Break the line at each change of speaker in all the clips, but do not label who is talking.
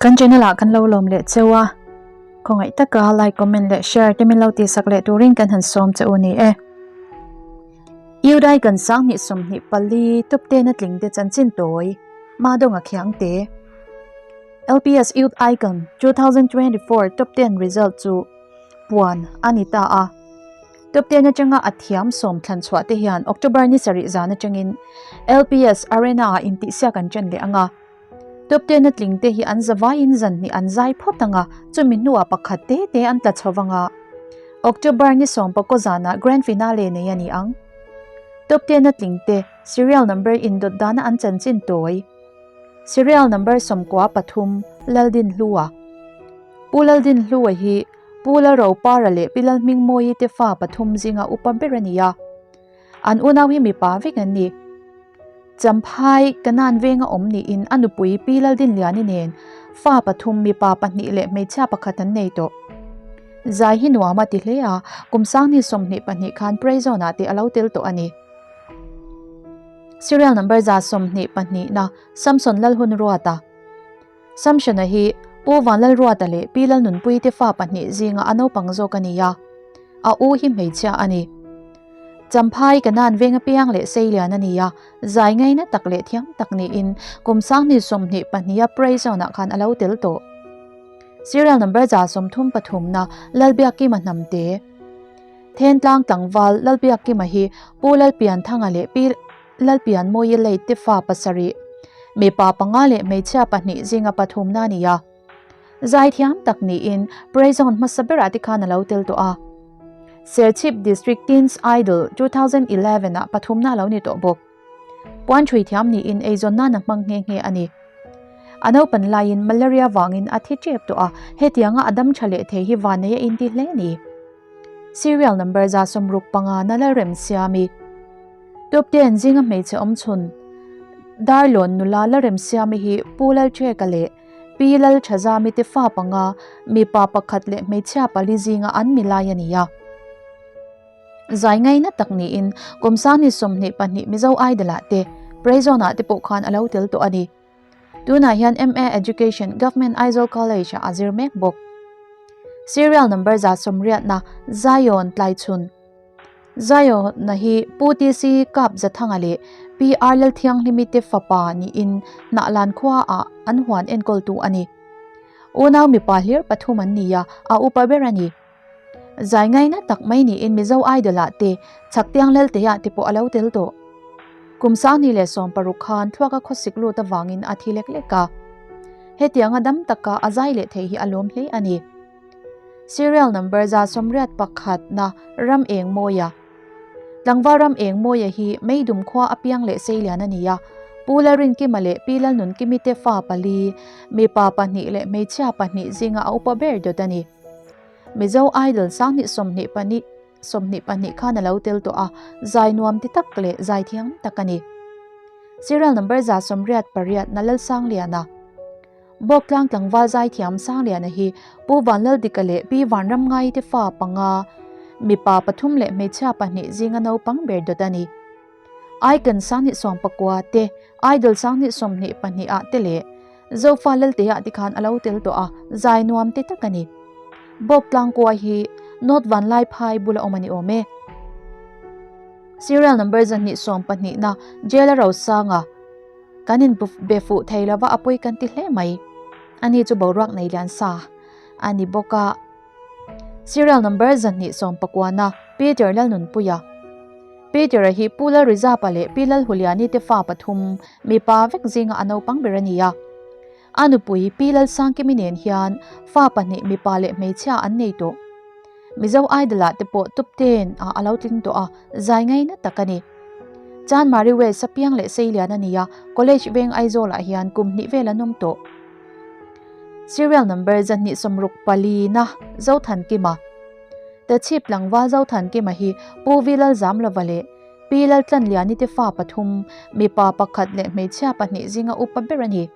Kan channel ah kan lo lawm leh cheu a, khawngaih taka like, comment leh share te min lo tihsak leh turin kan han sawm che u ni e. Iudai kan sanghnih 24 top ten a tling te chanchin tawi, Madonga Khiangte. LPS Youth Icon 2024 top ten result chu puan a ni ta a. Top ten atanga a thiam sawm thlan chhuah te hian October ni sarih zan atangin LPS Arena ah intihsiak an ṭan leh ang a. Top ten a tling te hi an zavaiin zan hnih an zai phawt ang a, chumi hnuah pakhat te te an tla chho vang a. October ni sawm pakaw zanah Grand Finale nei a ni ang. Top ten a tling te serial number indawt dana an chanchin tawi. Serial number 13 Laldinhlua. Pu Laldinhlua hi Pu Lalropara leh Pi Lalhmingmawii te fa pathum zinga upa ber a ni a. An unau hi mipa vek an ni. Champhai Kanan venga awm niin a nupui Pi Laldinliani nen fa pathum mipa pahnih leh hmeichhia pakhat an nei tawh. Zai hi nuam a ti hle a, kum sangni 22 khan Prayzone ah te a lo tel tawh a ni. Serial number 22 na Samson Lalhunruata. Samson-a hi Pu Vanlalruata leh Pi Lalnunpuii te fa pahnih zinga a naupang zawk a ni a, a u hi hmeichhia a ni. Champhai Kanan veng apiang leh Seilian a ni a, zai ngaina tak leh thiam tak niin kum sanghnih 22 a Praise-on-ah khan a lo tel tawh. Serial number 33 na Lalbiakkima Hnamte. Thentlang tlangval Lalbiakkima hi Pu Lalpianthanga leh Pi Lalpianmawii late te fa pasarih, mipa panga leh hmeichhia pahnih zinga pathumna a ni a. Zaithiam tak niin Praise-on hmasa berah te khan a lo tel tawh a. Serchhip District Teens Idol 2011 ah pathumna a lo ni tawh bawk. Puan ṭhui thiam niin eizawn nan a hmang nghe nghe a ni. A naupan laiin malaria vangin a thi ṭep tawh a, hetianga a dam ṭha leh thei hi vannei a inti hle a ni. Serial number 65 na Lalremsiami. Top ten zinga hmeichhe awm chhun Darlawn nula Lalremsiami hi Pu Laltheka leh Pi Lalthazami te fa panga mipa pakhat leh hmeichhia pali zinga an mi lai a ni a. Zai ngaina tak niin kum sangni 22 Mizo Idol ah te Praise-on ah te pawh khan a lo tel tawh a ni. Tunah hian MA Education Government Aizawl College ah a zir mek bawk. Serial number 180 na Zion Tlaichhun. Zion na hi Pu TC Kap Zathanga leh Pi R Lalthianghlimi te fapa niin Hnahlan khua ah an huan enkawltu a ni. Unau mipa hlir pathum an ni a, a upa ber a ni. Zai ngaina tak mai niin Mizo Idol ah te Chhaktiang Lelte ah te pawh a lo tel tawh. Kum 2016 khan thluaka khawsik lut avangin a thi lek lek a. Hetianga dam taka a zai leh thei hi a lawm hle a ni. Serial number 81 na Ram Eng Mawia. Tlangval Ram Eng Mawia hi Meidum khua apiang leh Seilian a ni a. Pu Lalrinkima leh Pi Lalnunkimi te fa pali, mipa pahnih leh hmeichhia pahnih zinga a upa ber dawt a ni. Mizo Idol 2022 22 khan a lo tel tawh a, zai nuam ti tak leh zai thiam tak a ni. Serial number 88 na Lalsangliana. Bawktlang tlangval zai thiam Sangliana hi Pu Vanlaldika leh Pi Vanramngai te fa panga, mipa pathum leh hmeichhia pahnih zinga naupang ber dawt a ni. Icon 2019 te, Idol 2022 ah te leh Zofa Laltea te khan a lo tel tawh a, zai nuam te tak a ni. Bawktlang kua hi North Vanlaiphai bula awm a ni awm e. Serial number 212 na Jail-a Rosanga kan in be fuh thei lova a pawi kan ti hle mai. Ani chu boruak nei lian sa a ni bawk a. Serial number 219 na Peter Lalnunpuia. Peter-a hi Pu Lalrizapa leh Pi Lalhuliani te fa pathum mipa vek zinga a naupang ber a ni a. A nupui Pi Lalsangkimi nen hian fa pahnih mipa leh hmeichhia an nei tawh. Mizo Idol ah te pawh top ten ah a lo tling tawh a, zai ngaina tak a ni. Chanmari West a piang leh Seilian a ni a, College veng Aizawl ah hian kum hnih vel an awm tawh. Serial number 264 na Zothankima. Tachhip tlangval Zothankima hi Pu Vi Lalzamlova leh Pi Laltlanliani te fa pathum, mipa pakhat leh hmeichhia pahnih zinga upa ber a ni.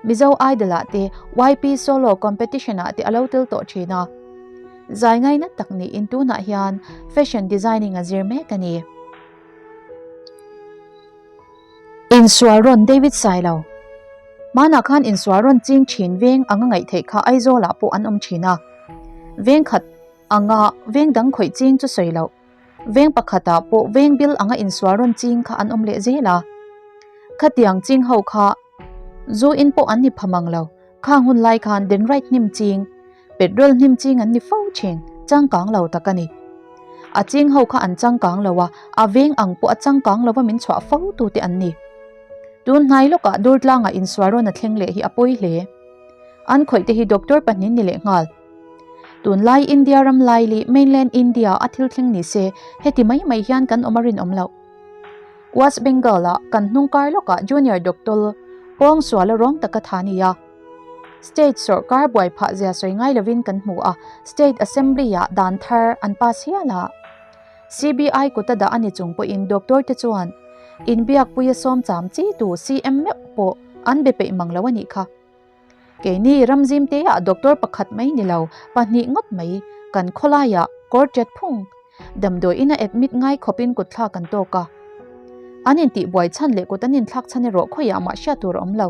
Mizo Idol ah te YP Solo Competition ah te a lo tel tawh thin a. Zai ngaina tak niin tunah hian Fashion Designing a zir mek a ni. Insual rawn David Sailo. Hmanah khan insual rawn ching thin veng anga ngaih theih kha Aizawlah pawh an awm thin a. Veng khat anga veng dang khawih ching chu sawi loh. Veng pakhatah pawh veng bil anga insual rawn ching kha an awm leh zel a. Khatiang ching ho kha zu in pawh an ni pha mang lo. Khang hun lai khan denrite hnim ching, petrol hnim ching an ni fo thin, changkang lo tak a ni. A ching ho kha an changkang lo a, a veng ang pawh a changkang lova min chhuah fo tu te an ni. Tun hnai lawkah Durtlangah insual rawn a thleng leh hi a pawi hle. An khawih te hi doctor pahnih ni leh nghal. Tunlai India ram laili, mainland India, a thil thleng ni se, heti mai mai hian kan awm a rinawm loh. West Bengal ah kan hnung kar lawkah Junior Doctor pawngsual a rawng taka tha nia. State sawrkar buai phah zia sawi ngai lovin kan hmu a, State Assembly ah dan thar an pass hial a. CBI kuta dah a ni chung pawhin doctor te chuan inbiakpui a sawm cham chi tu CM meuh pawh an be peih mang lo a nih kha. Keini ramzim te ah doctor pakhat mai ni lo, pahnih ngawt mai kan khawlaiah kawr ṭet phung damdawi ina admit ngai khawpin kutthlak an tawk a. An intihbuai chhan leh kut an inthlak chhan erawh khawiah mah hriat tur a awm lo.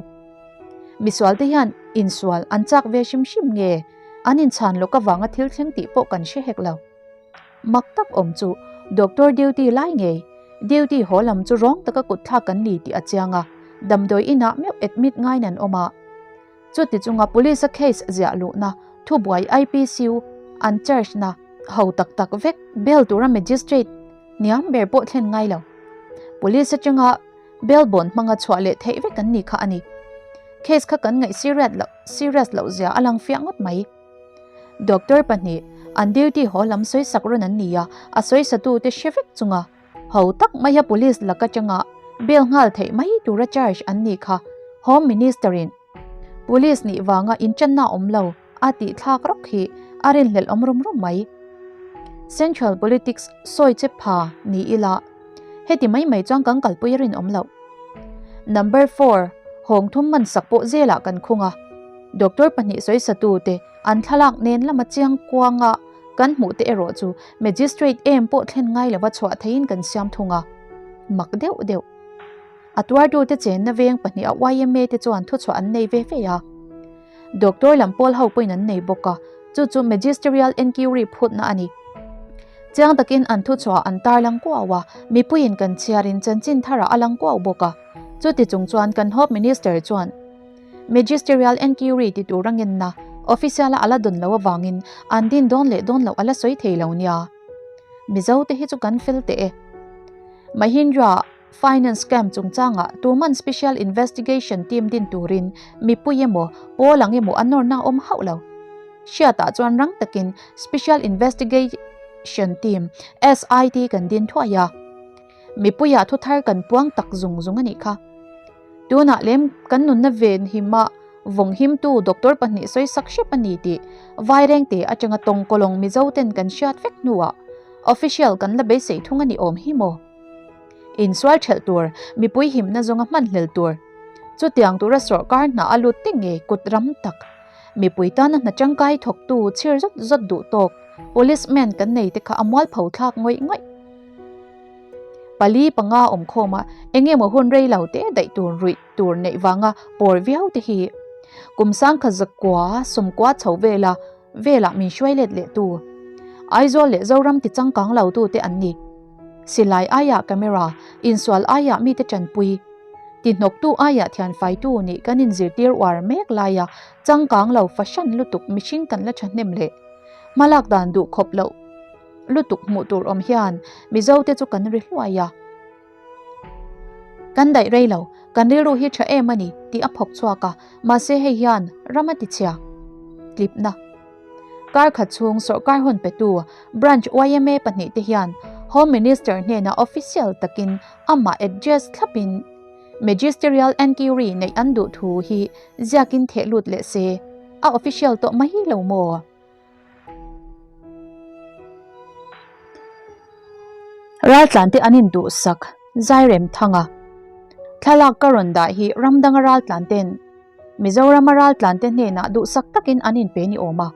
Misual te hian insual an chak ve hrim hrim nge an inchhan lawk avanga thil thleng tih pawh kan hre hek lo. Mak tak awm chu doctor duty lai ngei, duty haw lam chu rawng taka kutthlak kan ni tih a chiang a, damdawi inah meuh admit ngain an awm a. Chuti chunga police a case ziah luhna, thubuai IPCU an charge na ho tak tak vek bail tura magistrate hniam ber pawh thlen ngai lo. Police atanga bail bond hmanga chhuah leh theih vek an ni kha a ni. Case kha kan ngaih serious loh serious loh zia a lang fiah ngawt mai. Doctor pahnih an duty haw lam sawi sak rawn an ni a, a sawi satu te hre vek chunga ho tak maia police lak atanga bail nghal theih mai tura charge an ni kha Home Minister in police nih vanga inchanna awm lo a tih thlak rawk hi a rinhlelh awm rum rum mai. Central politics sawi che pha ni ila heti mai mai chuan kan kalpui a rinawm loh. Number four, Hawngthum man sak pawh zelah kan khung a, Doctor pahnih sawisatu te an thlalak nen lama chiang kuanga kan hmuh te erawh chu Magistrate em pawh thlen ngai lova chhuah theiin kan siam thung a, mak deuh deuh. A tuartute chenna veng pahnih a yma te chuan thuchhuah an nei ve ve a. Doctor lam pawl ho pawhin an nei bawk a, chu chu Magisterial Enquiry phutna a ni. Chiang takin an thuchhuah an tarlang kuau a, mipuiin kan chhiarin chanchin tharah a lang kuau bawk a. Chuti chung chuan kan Home Minister chuan Magisterial Enquiry ti tur a ngenna official-a a la dawn loh avangin an din dawn leh dawn loh a la sawi thei lo nia. Mizo te hi chu kan fel teh e. Mahindra Finance scam chungchangah tuman Special Investigation Team din turin mipui emaw, pawl ang emaw a nawrna a awm hauh lo. Hriatah chuan rang takin Special Investigation Team, SIT, kan din thuai a. Mipuiah thu thar kan puang tak zung zung a nih kha. Tunah lem kan nunna ven hima vawng himtu doctor pahnih sawi sak hrep a ni tih Vairengte atanga tawngkawlawng Mizo ten kan hriat vek hnuah official kan la beisei thung a ni awm hi maw? Insual thelh tur, mipui himna zawnga hman hlel tur. Chutiang tura sawrkar hna a lut te ngei kut ram tak. Mipui tana hna tangkai thawktu chhir zawt zawt duh tawk policeman kan nei te kha a mualpho thlak ngawih ngawih. Pali panga awm khawm a, eng emaw hun rei lo te daih tur ruih tur neih vanga pawr viau te hi kum sangkha zakua sawmkua chho vela velah min hruai let leh tu Aizawl leh Zoram ti changkang lo tu te an ni. Silai aiah camera, insual aiah mite tanpui, ti hnawktu aiah thianfaitu nih kan inzirtir uar mek laia changkang lo fahran lutuk mihring kan la thahnem leh hmalak dan duh khawp loh lutuk hmuh tur awm hian Mizo te chu kan ri hluai a. Kan daih rei lo, kan rilru hi tha em a ni tih a phawk chhuak a, mahse hei hian ram a ti chhia. Tlipna. Kar khat chhung sawrkar hun petu Branch yma pahnih te hian Home Minister hnenah official takin amah address thlapin Magisterial Enquiry neih an duh thu hi ziakin theh lut leh se, a official tawh mai lo maw? Raltlante an induhsak Zairem Thanga thlalak ka rawn dah hi ram danga raltlanten Mizorama raltlante hnenah duhsak takin an inpe ni awm a.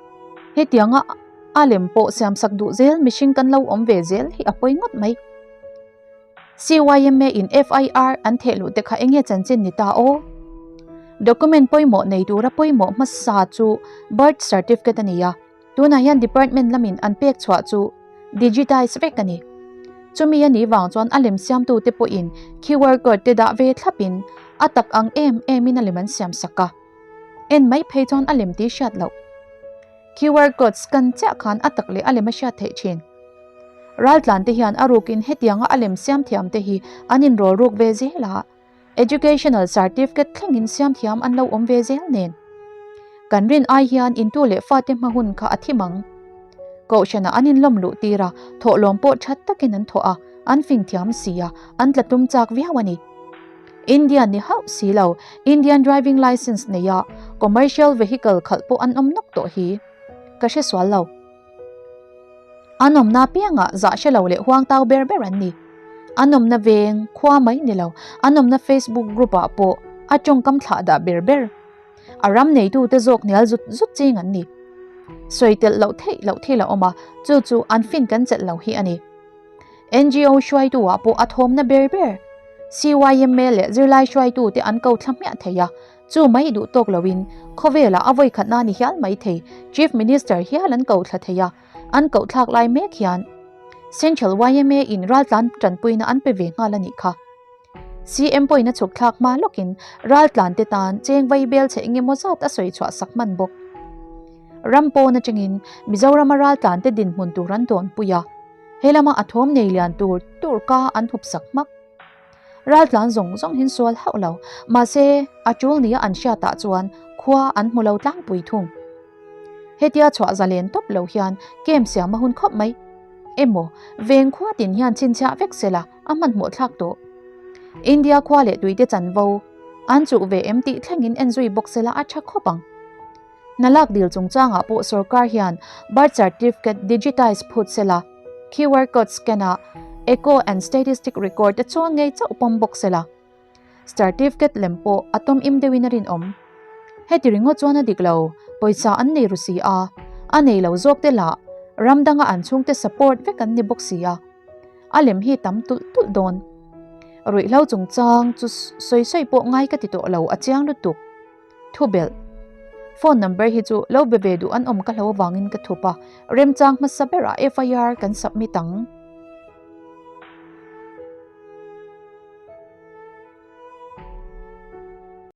Hetianga a lem pawh siamsak duh zel mihring kan lo awm ve zel hi a pawi ngawt mai. CYMA in FIR an theh luh te kha enge chanchin ni ta aw? Document pawimawh nei tura pawimawh hmasa chu birth certificate a ni a, tunah hian department lamin an pek chhuah chu digitize vek a ni. Chumi a nih vang chuan a lem siamtute pawhin QR code te dah ve thlapin a tak ang em emin a lem an siam sak a. En mai phei chuan a lem tih hriat loh. QR code scan chiah khan a tak leh a lem a hriat theih thin. Raltlan te hian a rukin hetianga a lem siam thiam te hi an inrawl ruk ve zel a. Educational certificate thlengin siam thiam an lo awm ve zel nen. Kan rin ai hian intu leh fate hma hun kha a thim ang. Kohhranah an inlawm luh tir a, thawhlawm pawh that takin an thawh a, an fing thiam si a, an tla tum chak viau a ni. Indian ni hauh si lo, Indian driving licence neia commercial vehicle khalh pawh an awm nawk tawh hi. Ka hre sual lo. An awmna piangah zah hre lo leh huang tau ber ber an ni. An awmna veng, khua mai ni lo, an awmna Facebook group ah pawh a tawngkam thlah dah ber ber. A ram neitute zawk hnial zut zut ching an ni. Sawi telh loh theih loh thil a awm a, chu chu an fin kan chelh lo hi a ni. NGO hruaitu ah pawh a thawmna ber ber. CYMA leh zirlai hruaitute an ko thla hmiah thei a, Chu mai duh tawk loin khawvelah a vawikhatna ni hial mai thei Chief Minister hial an ko thla thei a, an koh thlak lai mek hian Central yma in raltlan tanpuina an pe ve nghal a nih kha. CM pawhin a chhuk thlak hma lawkin raltlan te tan cheng vai bel chhe eng emaw zat a sawi chhuah sak hman bawk. Ram pawn atangin Mizorama raltlan te dinhmun tur an dawnpui a, he lama a thawm nei lian tur tur ka an hup sak hmak. Raltlan zawng zawng hin sual hauh lo, mahse a tul nia an hriatah chuan khua an hmu lo tlangpui thung. Hetia chhuah zalen tawp lo hian camp siam a hun khawp mai. Emaw, veng khua tin hian chhinchhiah vek sela a hmanhmawh thlak tawh. India khua leh tuite chanvo an chuh ve em tih thlengin en zui bawk sela a tha khawp ang. Hna lak dil chungchangah pawh sorkar hian birth certificate digitize phut sela, QR code scan a echo and statistic record te chuan ngei chauh pawm bawk sela. Certificate lem pawh a tawm im deuhin a rinawm. Heti ringawt chuan a dik lo, pawisa an nei ru si a, a nei lo zawk te lah ram danga an chhungte support vek an ni bawk si a, a lem hi tam tulh tulh dawn. Ruihhlo chungchang chu sawi sawi pawh ngai ka ti tawh lo a chiang lutuk. Thubelh, Phone number hi chu lo be ve duh an awm ka hlo avangin ka thup a, remchang hmasa berah FIR kan submit ang.